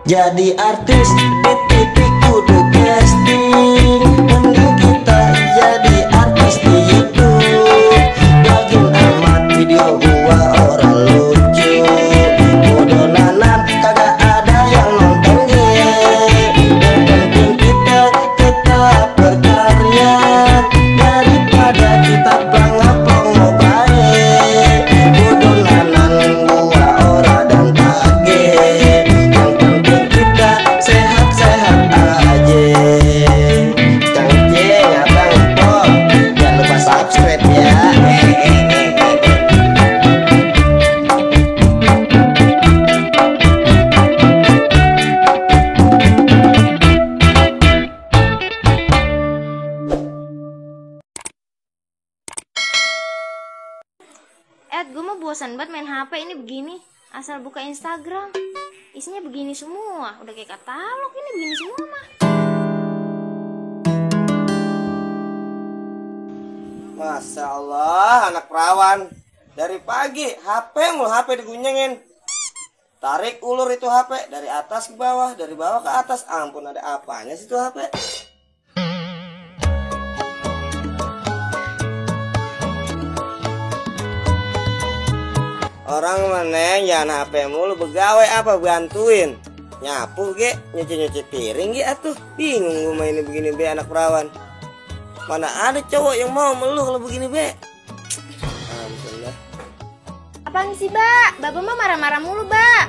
Jadi artis di TV kudu casting, mending kita jadi artis di YouTube. Lagi amat video gua orang lucu, bodoh nanan kagak ada yang nonton ye. Yang penting kita tetap berkarya, daripada kita pelangap-pelongo baik. Bodoh nanan gua ora dan tage, yang penting kita sehat-sehat aja. Kang Ceng, Abang Pol, jangan lupa subscribe ya. Gue mau bosan banget main HP ini begini. Asal buka Instagram, isinya begini semua. Udah kayak katalog ini begini semua mah. Masya Allah, anak perawan. Dari pagi HP mulu, HP digunyengin. Tarik ulur itu HP dari atas ke bawah, dari bawah ke atas. Ampun, ada apanya sih itu HP? Orang mana jangan HP mulu, begawe apa bantuin? Nyapu ge, nyuci-nyuci piring ge atuh. Bingung gue main begini be, anak perawan. Mana ada cowok yang mau meluh kalau begini be? Alhamdulillah. Apaan sih, Mbak? Bapak mah marah-marah mulu, Mbak.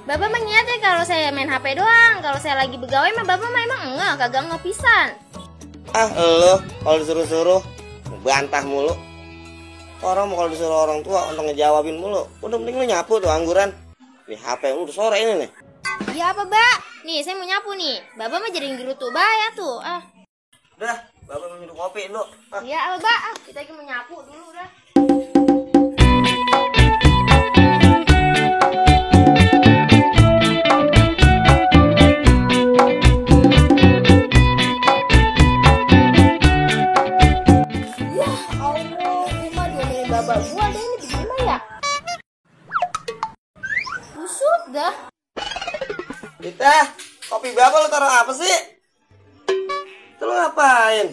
Bapak mah niatnya kalau saya main HP doang. Kalau saya lagi begawe mah Bapak mah emang enggak, kagak ngepisan. Ah, lo kalau disuruh-suruh bantah mulu. Orang mau kalau disuruh orang tua untuk ngejawabin mulu. Udah mending lu nyapu tuh angguran. Nih HP lu udah sore ini nih. Iya apa, Mbak? Nih, saya mau nyapu nih. Bapak mah jadi gerutu bahaya tuh. Udah, Bapak mau minum kopi lu. Iya, apa, Mbak? Kita lagi mau nyapu dulu udah. Bapak gua ada ini gimana ya? Busuk dah. Kita, kopi Bapak lu taruh apa sih? Itu lu ngapain?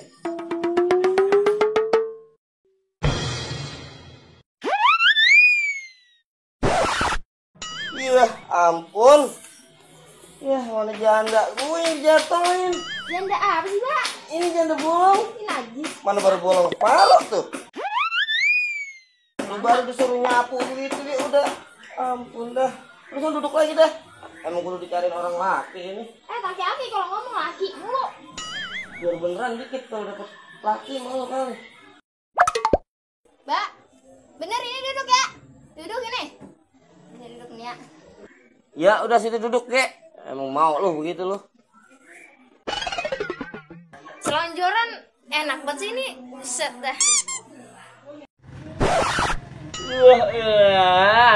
Iya, ampun. Ya, mana janda gue yang jatuhin. Janda apa sih, Pak? Ini janda bolong. Ini lagi. Mana baru bolong kepala tuh? Lu baru disuruh nyapu gitu dia udah. Ampun dah. Terus lu duduk lagi dah. Emang kudu dicariin orang laki ini. Laki-laki kalau ngomong laki mulu. Biar beneran dikit kalau dapet laki malu kali. Mbak, bener ini duduk ya? Duduk ini. Bisa duduk nih ya. Ya udah situ duduk kek. Emang mau lu begitu lu. Selonjoran enak banget sih ini. Buset dah.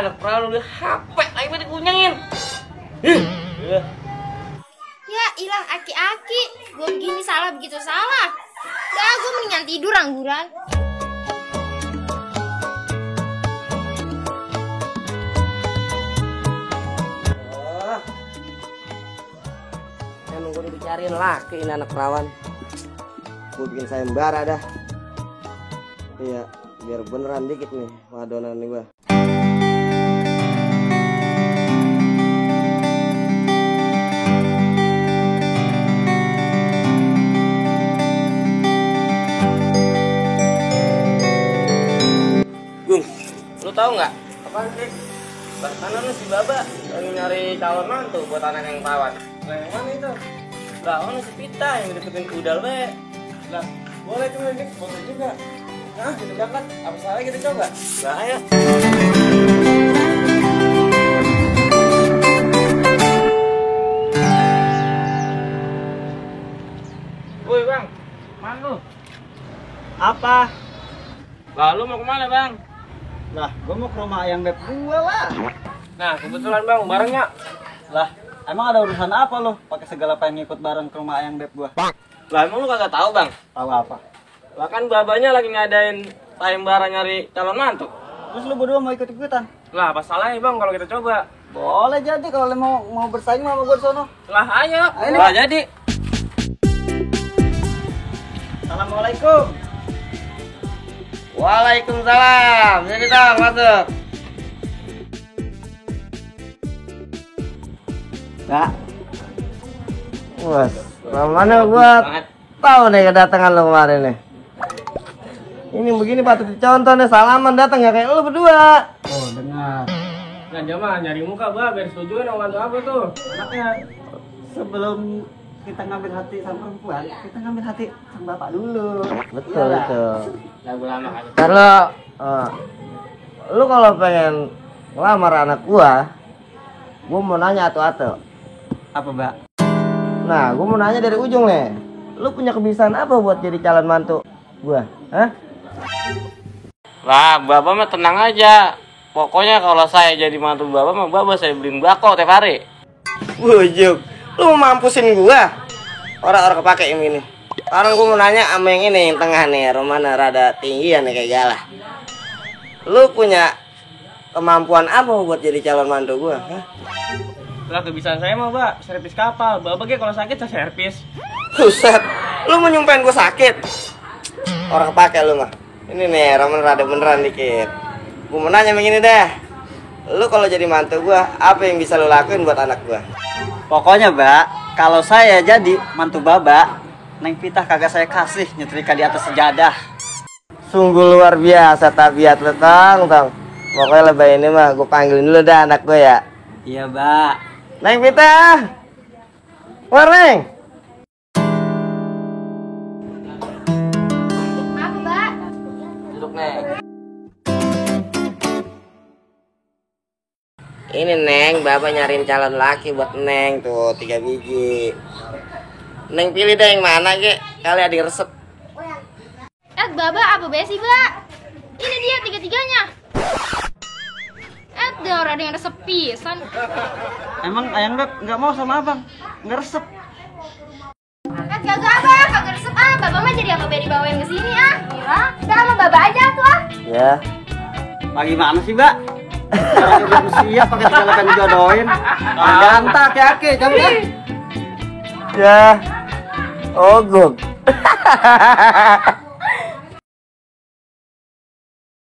Anak perawan udah HP lagi pada kunyangin. Ya ilah aki-aki. Gue begini salah begitu salah. Dah gue mendingan tidur angguran. Emang gue udah dicariin laki ini anak perawan. Gue bikin sayembara dah. Iya, biar beneran dikit nih wadonan nih gue. Gung, lu tahu nggak? Apaan sih? Bagaimana si Baba lagi nyari calon mantu buat anak yang perawan. Lah yang mana itu? Lah mana si Pita yang deketin udal be? Lah boleh tuh ini foto juga. Nah kita berangkat, apa salahnya kita coba? Lah ayo. Woi bang, mana lu? Apa? Lah lu mau kemana bang? Lah, gua mau ke rumah ayang beb gua lah. Nah kebetulan bang, barengnya. Lah, emang ada urusan apa lo? Pakai segala pengen ngikut bareng ke rumah ayang beb gua? Lah emang lu kagak tahu bang? Tahu apa? Lah kan babanya lagi ngadain sayembara nyari calon mantu. Terus lu berdua mau ikut-ikutan? Lah, apa salahnya bang kalau kita coba? Boleh jadi kalau mau bersaing sama gue di sono. Lah, ayo. Ayo. Lah, jadi. Assalamualaikum. Waalaikumsalam. Jadi dong masuk. Nah, Bos, mana gua tahu nih kedatangan lo kemarin nih. Ini begini patut dicontoh nih, salaman datang ya kayak lo berdua. oh dengar. Nah, jamaah nyari muka, Bah, biar setujuin sama bantu apa tuh? Anaknya sebelum kita ngambil hati sama perempuan, kita ngambil hati sama bapak dulu. Betul Iyalah. itu. Lagu lama kan. Kalau lu kalau pengen ngelamar anak gua mau nanya atu-atu. Apa, Mbak? Nah, gua mau nanya dari ujung nih. Lu punya kebiasaan apa buat jadi calon mantu gua? Hah? Lah, Bapak mah tenang aja. Pokoknya kalau saya jadi mantu Bapak mah Bapak saya beliin bako tiap hari. Bujuk, lu mau mampusin gua? Orang-orang kepake ini nih. Sekarang gua mau nanya sama yang ini, yang tengah nih, Romana rada tinggian nih kayak galah. Lu punya kemampuan apa buat jadi calon mantu gua? Hah? Lah, kebiasaan saya mah, Pak, servis kapal. Bapak kayak kalau sakit saya servis. Buset, lu mau nyumpahin gua sakit? Orang kepake lu mah. Ini nih, Roman rada beneran dikit. Gua mau nanya begini deh. Lu kalau jadi mantu gua, apa yang bisa lu lakuin buat anak gua? Pokoknya, Mbak, kalau saya jadi mantu Baba, Neng Pitah kagak saya kasih nyetrika di atas sejadah. Sungguh luar biasa tabiat lu, Tong. Pokoknya lebay ini mah gua panggilin dulu dah anak gua ya. Iya, Mbak. Neng Pita, keluar Neng. Apa, Mbak? Duduk Neng. Ini Neng, Bapak nyariin calon laki buat Neng tuh 3 biji. Neng pilih deh yang mana ge, kali ada yang resep. Baba apa besi, Mbak? Ini dia tiga-tiganya. Ada yang resep pisan. Emang Ayang Beb nggak mau sama abang? Nggak resep? Kagak apa, kagak resep ah. Baba mah jadi apa beri bawain ke sini ah. Ya, udah sama Baba aja tuh ah. Ya. Bagaimana sih, Mbak? Orang belum siap pakai digalakan dijodohin. Gantak ya, Ki, coba kan? Ya. Ogok.